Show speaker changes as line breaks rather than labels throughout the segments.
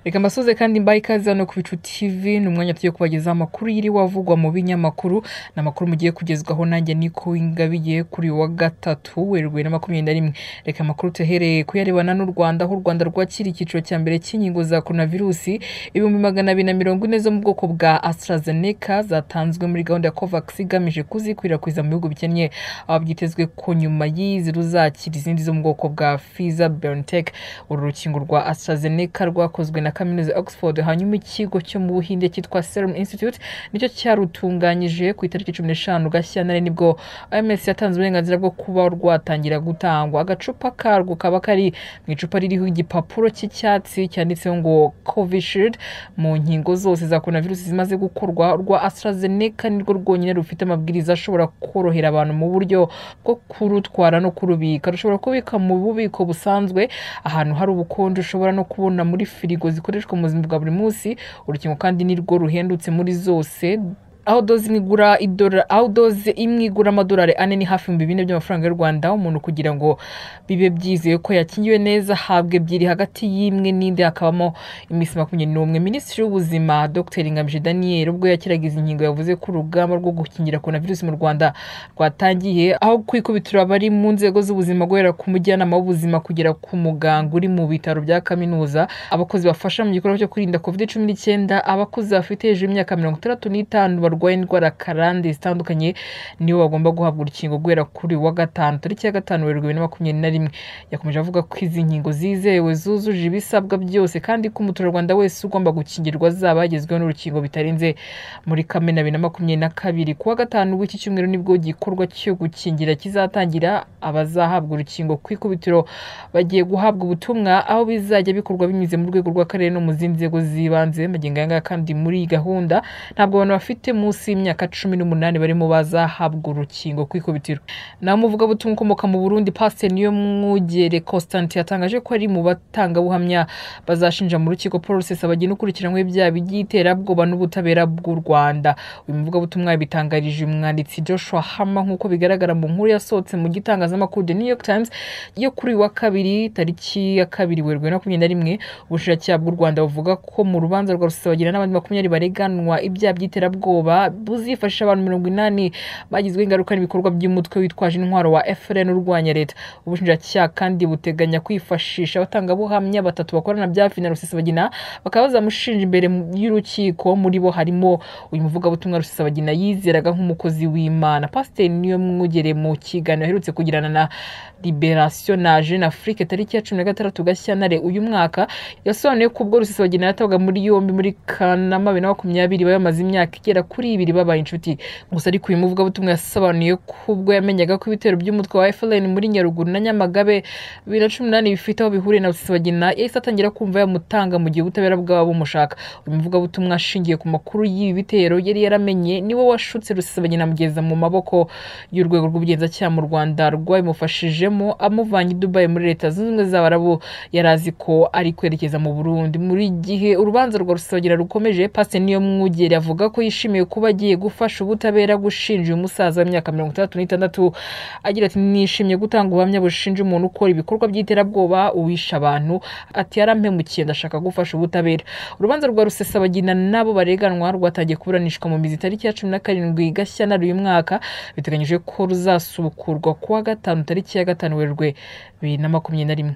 Reka mbasuze kandi mbahe ikaze hano ku Bicu TV, ni umwanya tugiye kubagezaho amakuru yiriwe avugwa mu binyamakuru, ni amakuru mugiye kugezwaho nanjye Niko Ingabire kuri uyu wa gatatu Werurwe na 21. Reka amakuru tuhereye kuyarebana n'u Rwanda, aho u Rwanda rwakira icyiciro cya mbere cy'inkingo za coronavirusi 240,000 zo mu bwoko bwa AstraZeneca zatanzwe muri gahunda ya COVAX igamije kuzikwirakwiza mu bihugu bikennye, aho byitezwe ko nyuma y'izi ruzakira izindi zo mu bwoko bwa Pfizer BioNTech. Uru rukingo rwa AstraZeneca rwakozwe na kaminuza ya Oxford, hanyuma ikigo cyo mu Buhinde cyitwa Serum Institute nicyo cyarutunganyije. Ku itariki 15 Gashyantare nibwo OMS yatanze uburenganzira bwo kuba rwatangira gutangwa. Agacupa karwo kaba kari mu icupa ririho igipapuro cy'icyatsi cyanditseho ngo Covishield. Mu nkingo zose za coronavirus zimaze gukorwa, rwa AstraZeneca nirwo rwonyine rufite amabwiriza ashobora korohera abantu mu buryo bwo kurutwara no kurubika. Rushobora kubika mu bubiko busanzwe ahantu hari ubukonje, ushobora no kubona muri firigo zikoreshwa mu buzima bwa buri munsi. Urukingo kandi nirwo ruhendutse muri zose, aho doze imwe igura idora, aho doze imwe igura amadolari 4, ni hafi 4,000 by'amafaranga y'u Rwanda. Umuntu kugira ngo bibe byizeye ko yakingiwe neza ahabwa ebyiri, hagati y'imwe n'indi hakabamo iminsi 21. Minisitiri w'Ubuzima Dr Ngamije Daniel ubwo yakiraga izi nkingo yavuze ko urugamba rwo gukingira coronavirus mu Rwanda rwatangiye, aho kwikubitira abari mu nzego z'ubuzima guhera ku mujyanama w'ubuzima kugera ku muganga uri mu bitaro bya kaminuza, abakozi bafasha mu gikorwa cyo kwirinda COVID-19, abakozi bafite hejuru y'imyaka 65 barwaye indwara karande zitandukanye nibo bagomba guhabwa urukingo guhera kuri wa gatanu tariki ya 5 Werurwe 2021. Yakomeje avuga ko izi nkingo zizewe, zuzuje ibisabwa byose, kandi ko umuturarwanda wese ugomba gukingirwa azaba yagezweho n'urukingo bitarenze muri Kamena 2022. Kuwa gatanu w'iki cyumweru nibwo igikorwa cyo gukingira kizatangira. Abazahabwa urukingo ku ikubitiro bagiye guhabwa ubutumwa, aho bizajya bikorwa binyuze mu rwego rw'akarere no mu zindi nzego z'ibanze. Magingo aya ngaya kandi muri iyi gahunda ntabwo abantu bafite munsi y'imyaka 18 barimo bazahabwa urukingo ku ikubitiro. Naho umuvugabutumwa ukomoka mu Burundi Pastor Niyomwungere Constantin yatangaje ko ari mu batangabuhamya bazashinja mu rukiko Paul Rusesabagina ukurikiranyweho ibyaha by'iterabwoba n'ubutabera bw'u Rwanda. Uyu muvugabutumwa yabitangarije umwanditsi Joshua Hammer nk'uko bigaragara mu nkuru yasohotse mu gitangazamakuru The New York Times yo kuri wa kabiri tariki ya 2 Werurwe 2021. Ubushinjacyaha bw'u Rwanda buvuga ko mu rubanza rwa Rusesabagina n'abandi 20 bareganwa ibyaha by'iterabwoba buzifashisha abantu 80 bagizwe ingaruka n'ibikorwa by'umutwe witwaje intwaro wa FLN urwanya leta. Ubushinjacyaha kandi buteganya kwifashisha abatangabuhamya batatu bakorana bya hafi na Rusesabagina bakaba bazamushinja imbere y'urukiko. Muri bo harimo uyu muvugabutumwa Rusesabagina yizeraga nk'umukozi w'Imana. Pasiteri Niyomwungere mu kiganiro aherutse kugirana na Liberation na Jeune Afrique tariki ya 16 Gashyantare uyu mwaka, yasobanuye ko ubwo Rusesabagina yatabwaga muri yombi muri Kanama 2020 bari bamaze imyaka igera kuri 2 babaye inshuti. Gusa ariko uyu muvugabutumwa yasobanuye ko ubwo yamenyaga ko ibitero by'umutwe wa FLN muri Nyaruguru na Nyamagabe 2018 bifite aho bihuriye na Rusesabagina, yahise atangira kumva yamutanga mu gihe ubutabera bwaba bumushaka. Uyu muvugabutumwa ashingiye ku makuru y'ibi bitero yari yaramenye, niwe washutse Rusesabagina amugeza mu maboko y'urwego rw'ubugenzacyaha mu Rwanda rwabimufashijemo, amuvanye i Dubai muri Leta Zunze Ubumwe z'Abarabu yari azi ko ari kwerekeza mu Burundi. Muri gihe urubanza rwa Rusesabagina rukomeje, Pastor Niyomwungere avuga ko yishimiye kuba agiye gufasha ubutabera gushinja uyu musaza w'imyaka 66. Agira ati nishimiye gutanga ubuhamya bushinja umuntu ukora ibikorwa by'iterabwoba, uwisha abantu. Ati yarampemukiye, ndashaka gufasha ubutabera. Urubanza rwa Rusesabagina nabo bareganwa rwatangiye kuburanishwa mu mizi tariki ya 17 Gashyantare uyu mwaka, biteganyijwe ko ruzasubukurwa kuwa gatanu tariki ya 5 Werurwe 2021.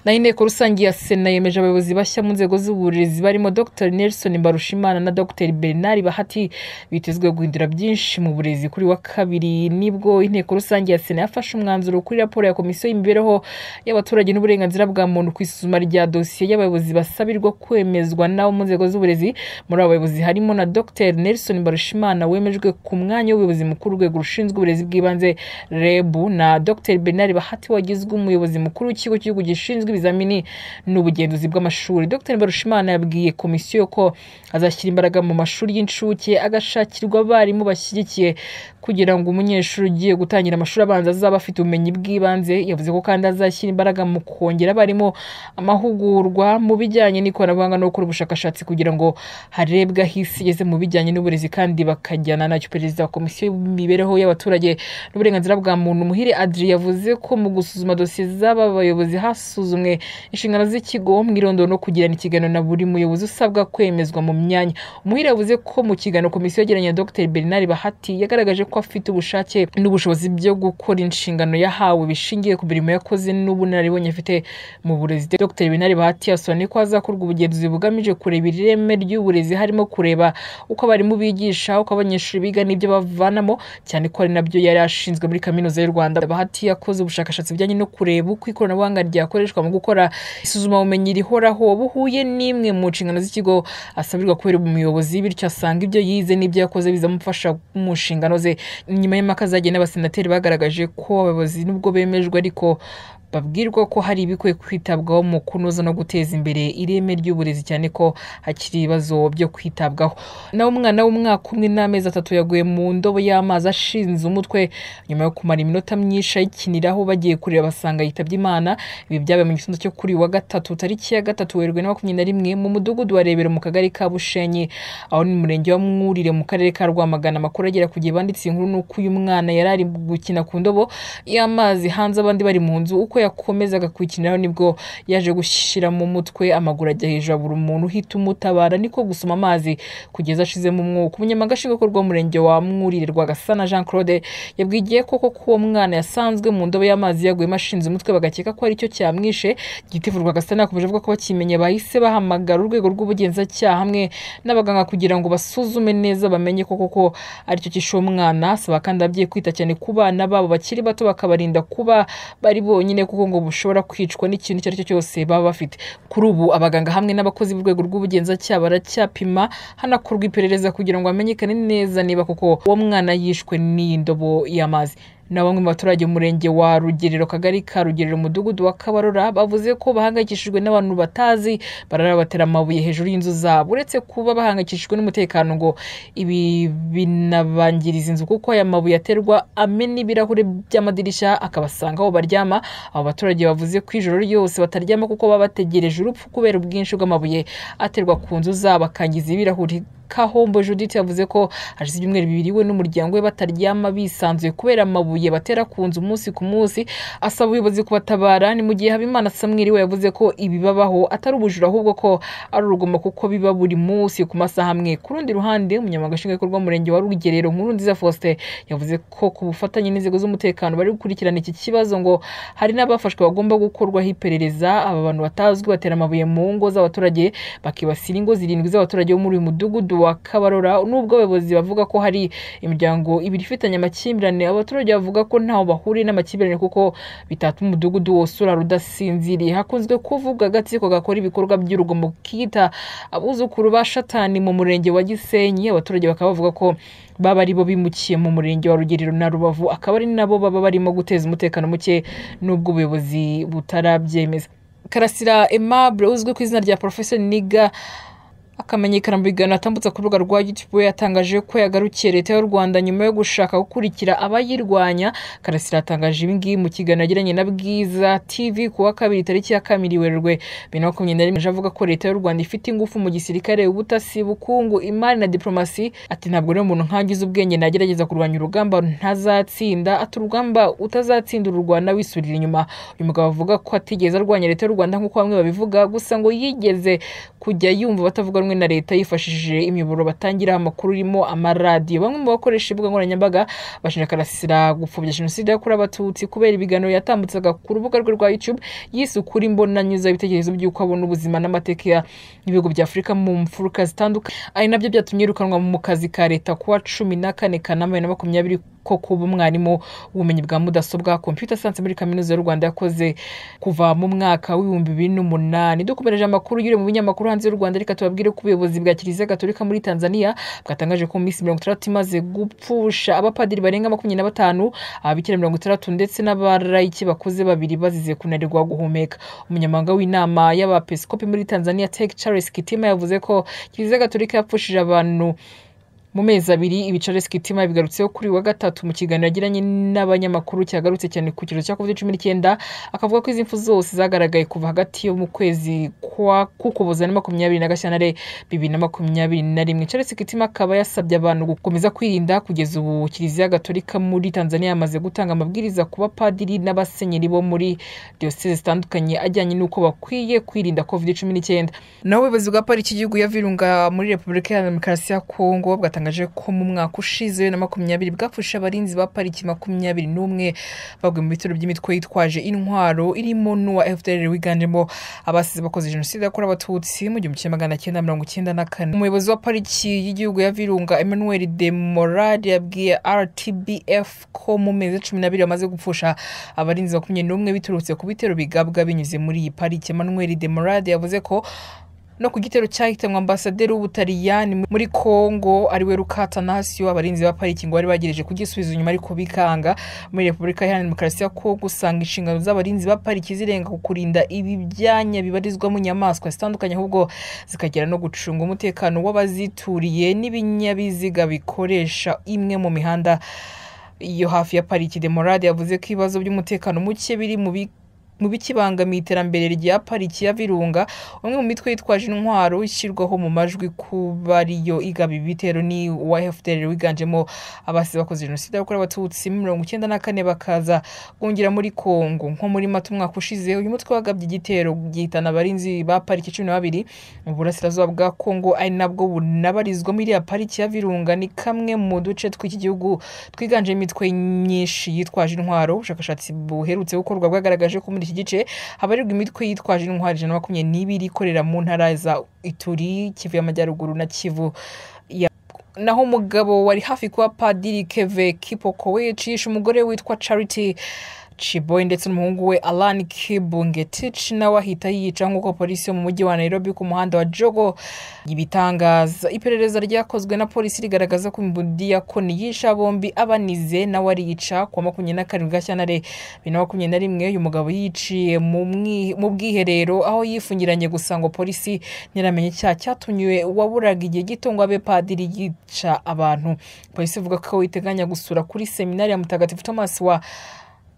Naho inteko rusange ya Sena yemeje abayobozi bashya mu nzego z'uburezi barimo Dr Nelson Mbarushimana na Dr Bernard Bahati, bitezwe guhindura byinshi mu burezi. Kuri wa kabiri nibwo inteko rusange ya Sena yafashe umwanzuro kuri raporo ya komisiyo y'imibereho y'abaturage n'uburenganzira bwa muntu ku isuzuma rya dosiye y'abayobozi basabirwa kwemezwa nabo mu nzego z'uburezi. Muri abo bayobozi harimo na Dr Nelson Mbarushimana wemejwe ku mwanya w'ubuyobozi mukuru w'urwego rushinzwe uburezi bw'ibanze REB, na Dr Bernard Bahati wagizwe umuyobozi mukuru w'ikigo cy'igihugu gishinzwe ibizamini n'ubugenzuzi bw'amashuri. Dr Mbarushimana yabwiye komisiyo ko azashyira imbaraga mu mashuri y'incuke, agashakirwa abarimu bashyigikiye kugira ngo umunyeshuri ugiye gutangira amashuri abanza azaba afite ubumenyi bw'ibanze. Yavuze ko kandi azashyira imbaraga mu kongera abarimu amahugurwa mu bijyanye n'ikoranabuhanga no gukora ubushakashatsi kugira ngo harebwe aho isi igeze mu bijyanye n'uburezi kandi bakajyana nacyo. Perezida wa Komisiyo y'Imibereho y'Abaturage n'Uburenganzira bwa Muntu, Muhire Adrien, yavuze ko mu gusuzuma dosiye z'aba bayobozi hasuzumwe inshingano z'ikigo, umwirondoro no kugirana ikiganiro na buri muyobozi usabwa kwemezwa mu myanya. Muhire yavuze ko mu kiganiro komisiyo yagiranye na Dr Bernard Bahati yagaragaje ko afite ubushake n'ubushobozi byo gukora inshingano yahawe bishingiye ku mirimo yakoze n'ubunararibonye afite mu burezi. Dr Bernard Bahati yasobanuye ko hazakorwa ubugenzuzi bugamije kureba ireme ry'uburezi, harimo kureba uko abarimu bigisha, uko abanyeshuri biga n'ibyo bavanamo, cyane ko ari nabyo yari ashinzwe muri Kaminuza y'u Rwanda. Bahati yakoze ubushakashatsi bujyanye no kureba uko ikoranabuhanga ryakoreshwa mu gukora isuzumabumenyi rihoraho buhuye n'imwe mu nshingano z'ikigo asabirwa kubera umuyobozi, bityo asanga ibyo yize n'ibyo yakoze bizamufasha mu nshingano ze. Nyuma y'impaka zagiye n'abasenateri bagaragaje ko abayobozi nubwo bemejwe ariko babwirwa ko hari ibikwiye kwitabwaho mu kunoza no guteza imbere ireme ry'uburezi, cyane ko hakiri ibibazo byo kwitabwaho. Naho umwana w'umwaka 1 n'amezi 3 yaguye mu ndobo y'amazi ashinze umutwe nyuma yo kumara iminota myinshi ayikiniraho, bagiye kureba basanga yitabye Imana. Ibi byabaye mu gitondo cyo kuri wa gatatu tariki ya 3 Werurwe 2021 mu mudugudu wa Rebero mu kagari ka Bushenyi, aho ni mu murenge wa Mwurire mu karere ka Rwamagana. Amakuru agera ku gihe banditse inkuru nuko uyu mwana yari ari gukina ku ndobo y'amazi hanze abandi bari mu nzu, uko yakomezaga kwikiniraho nibwo yaje gushyira mu mutwe, amaguru ajya hejuru, abura umuntu uhita umutabara, niko gusoma amazi kugeza ashizemo umwuka. Umunyamabanga nshingwabikorwa w'umurenge wa Mwurire, Rwagasana Jean Claude, yabwiye ko koko uwo mwana yasanzwe mu ndobo y'amazi yaguyemo ashinze umutwe, bagakeka ko aricyo cyamwishe. Gitifu Rwagasana yakomeje avuga ko bakimenye bahise bahamagara urwego rw'ubugenzacyaha hamwe n'abaganga kugira ngo basuzume neza bamenye ko koko aricyo cyishe uwo mwana. Asaba kandi ababyeyi kwita cyane ku bana babo bakiri bato, bakabarinda kuba bari bonyine kuko ngo bushobora kwicwa n'ikintu icyo ari cyo cyose baba bafite. Kuri ubu abaganga hamwe n'abakozi b'urwego rw'ubugenzacyaha baracyapima, hanakorwa iperereza kugira ngo hamenyekane neza niba koko uwo mwana yishwe n'iyi ndobo y'amazi. Na bamwe mu baturage mu murenge wa Rugerero, kagari ka Rugerero, umudugudu wa Kabarora, bavuze ko bahangayikishijwe n'abantu batazi barara batera amabuye hejuru y'inzu zabo. Uretse kuba bahangayikishijwe n'umutekano, ngo ibi binabangiriza inzu kuko aya mabuye aterwa amena ibirahure by'amadirishya akabasanga aho baryama. Abo baturage bavuze ko ijoro ryose bataryama kuko baba bategereje urupfu kubera ubwinshi bw'amabuye aterwa ku nzu zabo akangiza ibirahuri. Kahombo Judith yavuze ko hashize ibyumweru 2 we n'umuryango we bataryama bisanzuye kubera amabuye batera ku nzu umunsi ku munsi, asaba ubuyobozi kubatabara. Ni mu gihe Habimana Samweli we yavuze ko ibibabaho atari ubujura ahubwo ko ari urugomo kuko biba buri munsi ku masaha amwe. Ku rundi ruhande, umunyamabanga nshingwabikorwa w'umurenge wa Rugerero, Nkurunziza Faustin, yavuze ko ku bufatanye n'inzego z'umutekano bari gukurikirana iki kibazo, ngo hari n'abafashwe bagomba gukorwaho iperereza. Aba bantu batazwi batera amabuye mu ngo z'abaturage bakibasira ingo 7 z'abaturage bo muri uyu mudugudu wa Kabarora. Nubwo abayobozi bavuga ko hari imiryango 2 ifitanye amakimbirane, abaturage bavuga ko ntaho bahuriye n'amakimbirane kuko bitatuma umudugudu wose urara udasinziriye. Hakunzwe kuvuga agatsiko gakora ibikorwa by'urugomo kita abuzukuru ba Shatani mu murenge wa Gisenyi, abaturage bakaba bavuga ko baba ari bo bimukiye mu murenge wa Rugerero na Rubavu, akaba ari nabo baba barimo guteza umutekano muke nubwo ubuyobozi butarabyemeza. Karasira Aimable uzwi ku izina rya Professor Niga akamenyekana mu biganiro atambutsa ku rubuga rwa YouTube, yatangaje ko yagarukiye leta y'u Rwanda nyuma yo gushaka gukurikira abayirwanya. Karasira yatangaje ibi ngibi mu kiganiro yagiranye na Bwiza TV ku wa kabiri tariki ya 2 Werurwe 2021, avuga ko leta y'u Rwanda ifite ingufu mu gisirikare, ubutasi, ubukungu, imari na diplomasi. Ati ntabwo rero umuntu nkangiza ubwenge nagerageza kurwanya urugamba ntazatsinda, ati urugamba utazatsinda ururwana wisurira inyuma. Uyu mugabo avuga ko atigeze arwanya leta y'u Rwanda nk'uko bamwe babivuga, gusa ngo yigeze kujya yumva batavuga rumwe na leta yifashishije imiyoboro batangira amakuru irimo amaradiyo. Bamwe mu bakoresha imbuga nkoranyambaga bashinja Karasira gupfobya jenoside yakorewe Abatutsi kubera ibiganiro yatambutsaga ku rubuga rwe rwa YouTube yise ukuri mbonanyuza ibitekerezo by'uko abona ubuzima n'amateka y'ibihugu bya Afurika mu mfuruka zitandukanye, ari nabyo byatumye yirukanwa mu kazi ka leta kuwa 14 Kanama 2020 ko kuba umwarimu w'ubumenyi bwa mudasobwa computer science muri Kaminuza y'u Rwanda yakoze kuva mu mwaka w'ibihumbi 2008. Dukomereje amakuru yure mu binyamakuru hanze y'u Rwanda, reka tubabwire ko ubuyobozi bwa Kiliziya Gatolika muri Tanzania bwatangaje ko mu minsi 60 imaze gupfusha abapadiri barenga 25, ababikira 60 ndetse n'abarayiki bakuze 2 bazize kunanirwa guhumeka. Umunyamabanga w'inama y'abepiskopi muri Tanzania Tek Charles Kitima yavuze ko Kiliziya Gatolika yapfushije abantu Mu mezi abiri. Ibi Charles Kitima yabigarutseho kuri wa gatatu mu kiganiro yagiranye n'abanyamakuru cyagarutse cyane ku cyorezo cya COVID-19, akavuga ko izi mfu zose zagaragaye kuva hagati yo mu kwezi kwa Kukuboza na 20 Gashyantare 2021. Charles Kitima akaba yasabye abantu gukomeza kwirinda. Kugeza ubu Kiliziya Gatolika muri Tanzania yamaze gutanga amabwiriza ku bapadiri n'abasenyeri bo muri diyoseze zitandukanye ajyanye n'uko bakwiye kwirinda COVID-19. Naho ubuyobozi bwa pariki y'igihugu ya Virunga muri Repubulika ya Demokarasi ya Kongo bwatangaje ko mu mwaka ushize 2020 bwapfushe abarinzi ba pariki 21 baguye mu bitero by'imitwe yitwaje intwaro irimo n'uwa FDLR wiganjemo abasize bakoze jenoside yakorewe Abatutsi mu 1994. Umuyobozi wa pariki y'igihugu ya Virunga Emmanuel de Morad yabwiye RTBF ko mu mezi 12 bamaze gupfusha abarinzi 21 biturutse ku bitero bigabwa binyuze muri iyi pariki. Emmanuel de Morad yavuze ko no ku gitero cyahitanwe ambasaderi w'Ubutaliyani muri Kongo ariwe Luca Attanasio, abarinzi ba pariki ngo bari bagerageje kugisubiza inyuma ariko bikanga. Muri Repubulika Iharanira Demokarasi ya Kongo usanga inshingano z'abarinzi ba pariki zirenga ku kurinda ibi byanya bibarizwamo inyamaswa zitandukanye, ahubwo zikagera no gucunga umutekano w'abazituriye n'ibinyabiziga bikoresha imwe mu mihanda iyo hafi ya pariki. De Morad yavuze ko ibibazo by'umutekano muke biri mu bikibangamiye iterambere rya pariki ya Virunga. Umwe mu mitwe yitwaje intwaro ishyirwaho mu majwi kuba ariyo igaba ibitero ni uwa FDLR wiganjemo abasize bakoze jenoside yakorewe Abatutsi 94 bakaza guhungira muri Kongo. Nko muri Mata umwaka ushize uyu mutwe wagabye igitero gihitana abarinzi ba pariki 12 mu burasirazuba bwa Kongo, ari nabwo bunabarizwamo iriya pariki ya Virunga. Ni kamwe mu duce tw'iki gihugu twiganjemo imitwe myinshi yitwaje intwaro. Ubushakashatsi buherutse gukorwa bwagaragaje ko muri iki gice habarirwa imitwe yitwaje intwaro 122 ikorera mu ntara za Ituri, Kivu y'Amajyaruguru na Kivu ya. Naho umugabo wari hafi kuba padiri Keve Kipokowech yishe umugore witwa Charity Chiboy ndetse n'umuhungu we Alan Kibungetich nawe ahita yica, nk'uko polisi yo mu mujyi wa Nairobi ku muhanda wa Jogo ibitangaza. Iperereza ryakozwe na polisi rigaragaza ko umudiyakoni yishe bombi abanize nawe ariyica ku wa 27 Gashyantare 2021. Uyu mugabo yiciye mu bwiherero aho yifungiranye gusa ngo polisi ntiramenye icyaha cyatumye waburaga igihe gito ngo abe padiri yica abantu. Polisi ivuga ko iteganya gusura kuri seminari ya Mutagatifu Thomas wa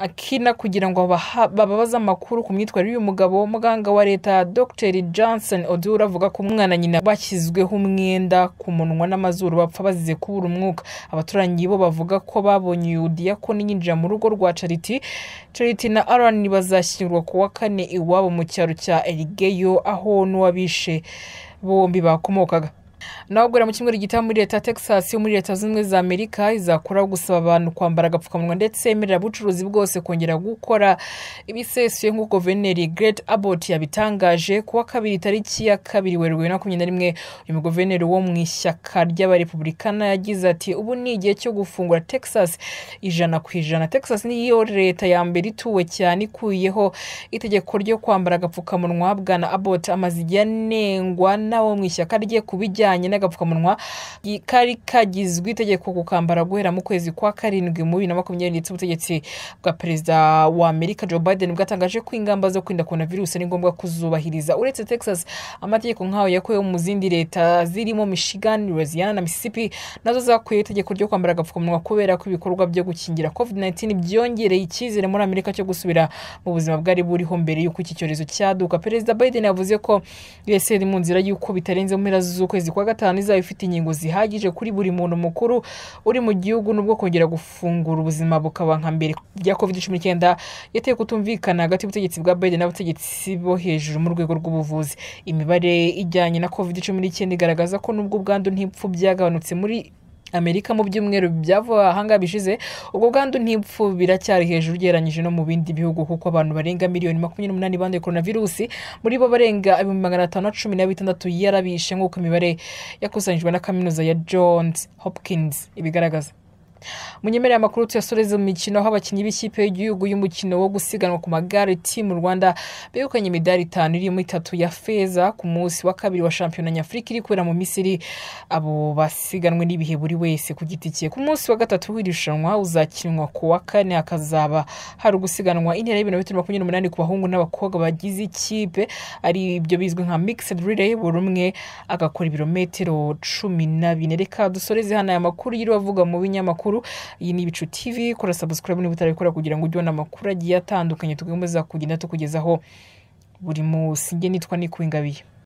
Akina kugira ngo bababaze amakuru ku myitwarire y'uyu mugabo. Muganga wa leta Dr Johnson Odura avuga ko umwana nyina bashyizweho umwenda ku munwa n'amazuru bapfa bazize kubura umwuka. Abaturanyi bo bavuga ko babonye uyu diyakoni yinjira mu rugo rwa Charity. Charity na Aaron bazashyingurwa ku wa kane iwabo mu cyaro cya Elgeyo aho n'uwabishe bombi bakomokaga. Naho guhera mu cyumweru gitaha muri leta ya Texas yo muri Leta Zunze Ubumwe za Amerika izakuraho gusaba abantu kwambara agapfukamunwa ndetse yemerera ubucuruzi bwose kongera gukora ibisesuye, nk'uko Guverineri Greg Abbott yabitangaje ku wa kabiri tariki ya 2 Werurwe 2021. Uyu muguverineri wo mu ishyaka ry'Abarepublikana yagize ati ubu ni igihe cyo gufungura Texas 100%. Texas niyo leta ya mbere ituwe cyane ikuyeho itegeko ryo kwambara agapfukamunwa. Bwana Abbott amaze igihe anengwa n'abo mu ishyaka rye ku bijyanye n'agapfukamunwa kari kagizwe itegeko kukambara guhera mu kwezi kwa karindwi mu 2020, ndetse ubutegetsi bwa perezida wa Amerika Joe Biden bwatangaje ko ingamba zo kwirinda coronavirus ari ngombwa kuzubahiriza. Uretse Texas, amategeko nk'ayo yakuweho mu zindi leta zirimo Michigan, Louisiana na Mississippi nazo zakuye itegeko ryo kwambara agapfukamunwa kubera ko ibikorwa byo gukingira COVID-19 byongereye icyizere muri Amerika cyo gusubira mu buzima bwari buriho mbere y'uko iki cyorezo cyaduka. Perezida Biden yavuze ko USA iri mu nzira y'uko bitarenze mu mpera z'ukwezi kwa gatanu izaba ifite inkingo zihagije kuri buri muntu mukuru uri mu gihugu, nubwo kongera gufungura ubuzima bukaba nka mbere bya COVID-19 yateye kutumvikana hagati y'ubutegetsi bwa Biden n'abategetsi bo hejuru mu rwego rw'ubuvuzi. Imibare ijyanye na COVID-19 igaragaza ko nubwo ubwandu n'impfu byagabanutse muri Amerika mu byumweru byavuye ahanga bishize, ubwo bwandu n'impfu biracyari hejuru ugereranyije no mu bindi bihugu, kuko abantu barenga miliyoni 28 banduye coronavirus, muri bo barenga 516 yarabishe, nk'uko imibare yakusanyijwe na kaminuza ya Johns Hopkins ibigaragaza. Munyemerere amakuru tuyasoreze mu mikino, aho abakinnyi b'ikipe y'igihugu y'umukino wo gusiganwa ku magare Team Rwanda begukanye imidari 5 irimo 3 ya feza ku munsi wa kabiri wa shampiyona nyafurika iri kubera mu Misiri. Abo basiganwe n'ibihe buri wese ku giti cye. Ku munsi wa gatatu w'irushanwa uzakinwa ku wa kane hakazaba hari ugusiganwa intera y'ibirometero 28 ku bahungu n'abakobwa bagize ikipe, ari ibyo bizwi nka mixed relay, buri umwe agakora ibirometero 14. Reka dusoreze hano aya makuru yiriwe avuga mu binyamakuru. Iyi ni Ibicu TV, kora subscribe niba utarabikora kugira ngo ujye ubona amakuru agiye atandukanye tugomba kugenda tukugezaho buri munsi. Njye nitwa Nikuwingabiye.